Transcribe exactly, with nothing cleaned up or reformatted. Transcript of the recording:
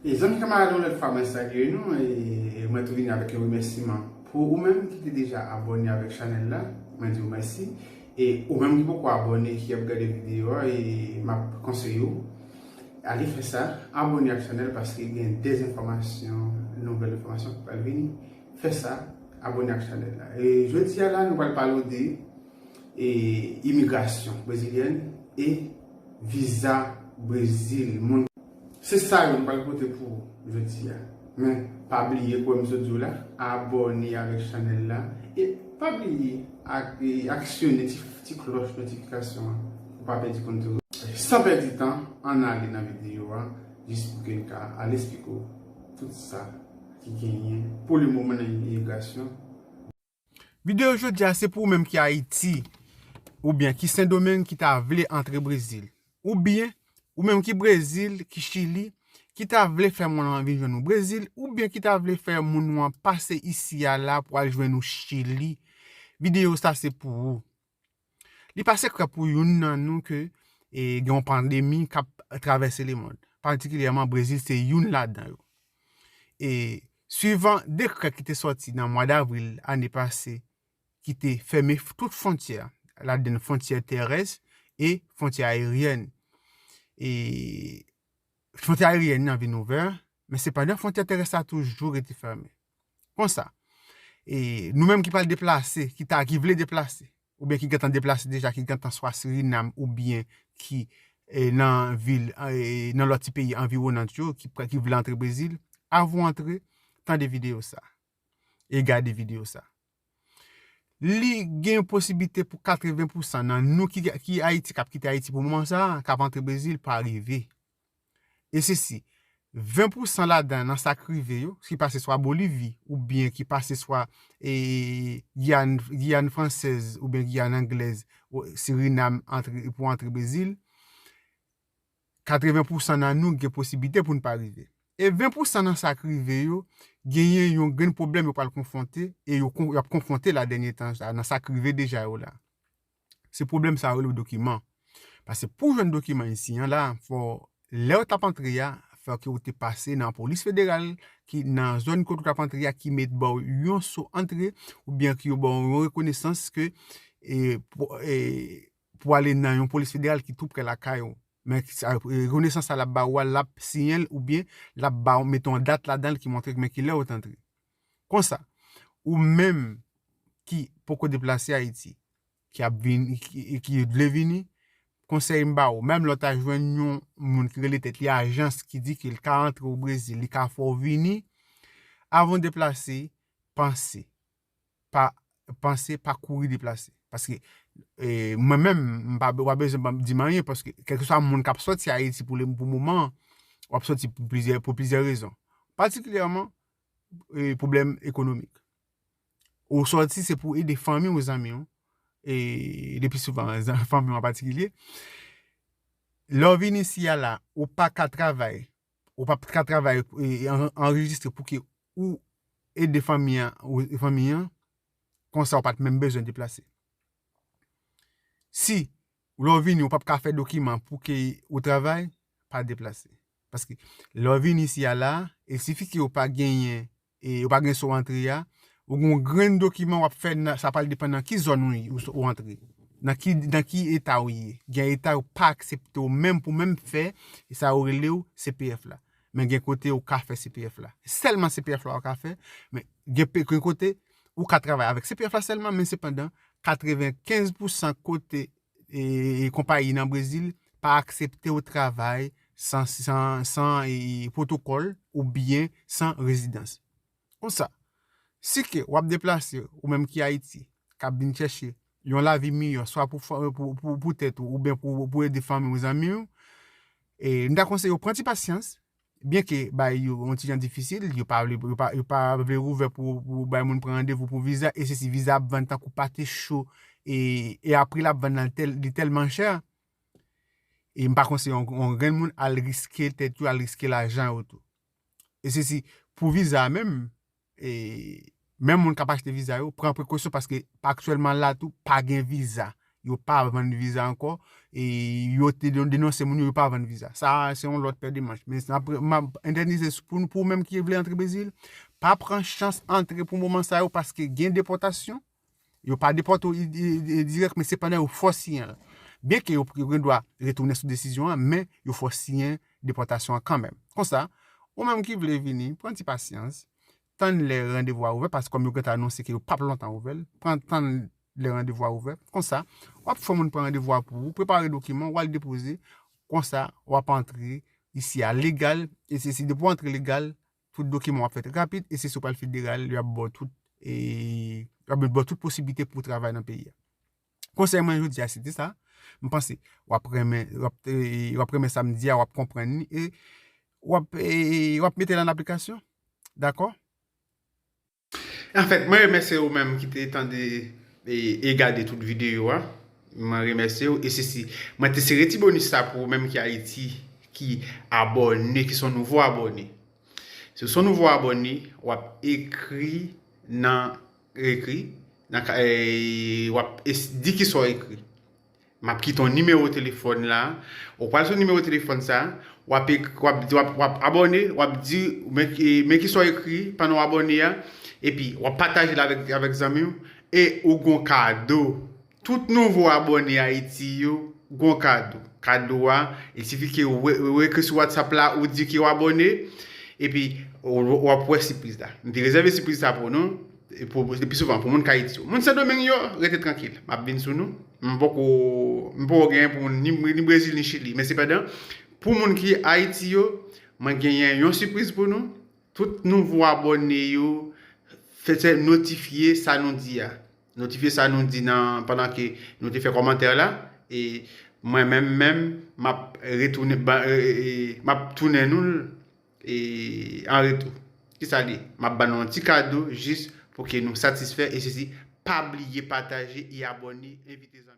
E zanmi kamarad, yon lòt fwa mwen salye nou, e mwen tou vini avèk yon remèsiman pou ou menm ki te deja abòne avèk chanèl la, mwen di w mèsi. E ou menm ki poko abòne, ki ap gade videyo a, e m ap konseye w, ale fè sa, abòne ak chanèl paske gen dèzenfòmasyon, nouvèl enfòmasyon ki pral vini. Fè sa, abòne ak chanèl la. E jodi a la, nou pral pale w de e imigrasyon brezilyèn e viza Brezil. Moun, se sa yo m pral pote pou ou jodi a. Men, pa bliye, kòm m sot di w la, abòne avèk chanèl la. E pa bliye ak, e aksyone ti, ti klòch notifikasyon an pou pa pèdi kontwòl. San pèdi tan, ann ale nan videyo a, jis pou ke n ka al esplike w tout sa ki genyen pou le moman nan imigrasyon. Videyo jodi a se pou ou menm ki Ayiti, oubyen ki Sendomeng ki ta vle antre Brezil, oubyen ou menm ki Brezil, ki Chili, ki ta vle fè moun an vin jwenn ou Brezil, oubyen ki ta vle fè moun ou an pase isi a la pou al jwenn ou Chili. Videyo sa se pou ou. Li pa sekrè pou youn nan nou ke e, gen yon pandemi k ap travèse lemonn. Patikilyèman, Brezil se youn ladan yo. E, swivan dekrè ki te sòti nan mwa davril ane pase, ki te fèmen f-, tout fwontyè, ladan fwontyè terès e fwontyè ayeryèn. E, fwontyè ayeryèn nan vin ouvè, men sepandan, fwontyè terès la toujou rete fèmen. Konsa, e, nou menm ki pral deplase, ki ta, ki vle deplase, oubyen ki gentan deplase deja, ki gentan swa Sirinam oubyen ki, e, nan vil, e, nan lòt ti peyi anviwonan yo, ki, ki vle antre Brezil, avan w antre, tande videyo sa e gade videyo sa. Li gen posiblite pou katreven pousan nan nou ki, ki Ayiti, k ap kite Ayiti pou moman sa a, k ap antre Brezil, pa rive. E se si ven pousan ladan nan sa k rive yo, ki pase swa Bolivi, oubyen ki pase swa, e, Giyàn, Giyàn fransèz, oubyen Giyàn anglèz, o, Sirinam antre, pou antre Brezil, katreven pousan nan nou gen posiblite pou n pa rive. E ven pousan nan sa k rive yo, genyen yon grenn pwoblèm yo pral konfwonte, e yo kon-, y ap konfwonte la dènye tan sa, nan sa k rive deja yo la. Se pwoblèm sa yo rele dokiman. Paske pou jwenn dokiman isi an la, fò, lè w t ap antre a, fò ke w te pase nan polis federal ki nan zòn kote w t ap antre a, ki mèt ba w yon so antre, oubyen ki yo ba w yon rekonesans ke, e, pou, e, pou ale nan yon polis federal ki tou pre lakay ou. Men sa, e, rekonesans sa l ap ba ou a, l ap siyen l oubyen l ap ba ou, mete yon dat ladan l ki montre men kilè ou t antre. Konsa, ou menm ki poko deplase Ayiti, ki ap vini, ki, ki vle vini, konsèy m ba ou, menm lè w ta jwenn yon moun ki rele tèt li ajans ki di ke l ka antre o Brezil, li ka fè w vini, avan w deplase, panse. Pa panse, pa kouri deplase. Paske, e, mwen menm, m pa, w pa bezwen ban m, di m anyen, paske kèlkeswa moun k ap sòti Ayiti pou le, pou moman an, w ap sòti pou plizyè, pou plizyè rezon. Patikilyèman, e, pwoblèm ekonomik. Ou sòti, se pou ede fanmi ou, zanmi w, e, le pli souvan, zan-, fanmi w an patikilye. Lè w vin isi a la, ou pa ka travay, ou p ap ka travay, e, an-, anrejistre pou ke ou ede fanmi an, ou, fanmi an, konsa ou pa t menm bezwen deplase. Si lè w vini, ou p ap ka fè dokiman pou ke ou travay, pa deplase. Paske lè w vini isi a la, e sifi ke ou pa genyen, e ou pa gen so antre a, ou gen yon grenn dokiman w ap fè, nan, sa pral depann nan ki zòn ou, ou, ou antre. Nan ki, nan ki eta ou ye. Gen eta yo pa aksepte w menm pou menm fè, e sa yo rele w C P F la. Men gen kote ou ka fè C P F la. Sèlman C P F la ou ka fè, men gen pe-, gen kote ou ka travay avèk C P F la sèlman, men sepandan, katrevenkenz pousan kote, e, e, konpayi nan Brezil pa aksepte w travay san, san, san, e, pwotokòl oubyen san rezidans. Konsa, si ke w ap deplase, ou menm ki Ayiti, k ap vin chèche yon lavi miyò, swa pou fa-, pou, pou, pou tèt ou, oubyen pou, pou ede fanmi ou, zanmi ou, e, m ta konseye w pran ti pasyans, byenke bagay yo yon ti jan difisil, yo pa vle, yo pa, yo pa vle ouvè pou, pou bay moun pran randevou pou viza, e se si viza ap vann tankou pate cho, e, e a pri l ap vann nan tèl, li tèlman chè, e m pa konseye yon, yon grenn moun al riske tèt yo, al riske lajan yo tou. E se si pou viza a menm, e, menm moun k ap achte viza yo, pran prekosyon paske aktyèlman la tou, pa gen viza. yo pa vann viza ankò, e yo te denonse moun yo, yo pa vann viza. Sa se yon lòt pè de manch. Men apre, m ap entèdize pou, pou ou menm ki vle antre Brezil, pa pran chans antre pou moman sa yo, paske gen depòtasyon. Yo pa depòte w dirèk, men sepandan yo fè w siyen l. Byenke yo, yo gen dwa retounen sou desizyon an, men yo fè w siyen depòtasyon an kanmenm. Konsa, ou menm ki vle vini, pran ti pasyans, tann lè randevou a ouvè, paske kòm yo gentan anonse ke yo p ap lontan ouvè l, pran tann lè randevou a ouvè. Konsa, w ap fè moun pran randevou a pou ou, prepare dokiman, w al depoze, konsa, w ap antre isi a legal, e se si depi w antre legal, tout dokiman w ap fèt rapid, e se si w pral federal, y ap ba w tout, e, y ap ba w tout posiblite pou w travay nan peyi a. Konsèy mwen jodi a, se te sa. M panse, w ap renmen, w ap, e, w ap renmen sa m di a, w ap konprann li, e w ap, e, w ap mete l an aplikasyon. Dakò? Anfèt, mwen remèsye ou menm ki te tande e, e gade tout videyo a. Mwen remèsye ou. E se si, mwen te sere ti bonis sa pou ou menm ki Ayiti, ki abòne, ki son nouvo abòne. Si w son nouvo abòne, w ap ekri nan, ekri, nan, e, w ap es- di ki sa w ekri. M ap kite yon nimewo telefòn la. Ou pral sou nimewo telefòn sa, w ap, w ap, w ap, w ap abòne, w ap di, men, men ki sa w ekri pandan w abòne a, epi w ap pataje l avèk, avèk zanmi w, e ou gon kado. Tout nouvo abòne Ayiti yo gon kado. Kado a, il sifi ke ou, ou ekri sou WhatsApp la, ou di ke w abòne, epi w, w ap wè sipriz la. M te rezève sipriz sa pou nou. E pou, le pi souvan, pou moun k Ayiti yo. Moun Sendomeng yo, rete trankil. M ap vin sou nou. M poko, m poko genyen pou moun ni, ni Brezil, ni Chili. Men sepandan, pou moun ki Ayiti yo, mwen genyen yon sipriz pou nou. Tout nouvo abòne yo, fè, fè notifye sa nou di a. Notifye sa nou di nan, pandan ke nou te fè kòmantè la. E mwen menm, menm, m ap retounen, ban, e, e, e, m ap tounen nou l, e, an retou. Kisa li ye? M ap ban nou yon ti kado jis pou ke nou satisfè. E sesi, pa bliye pataje e abòne, envite zanmi.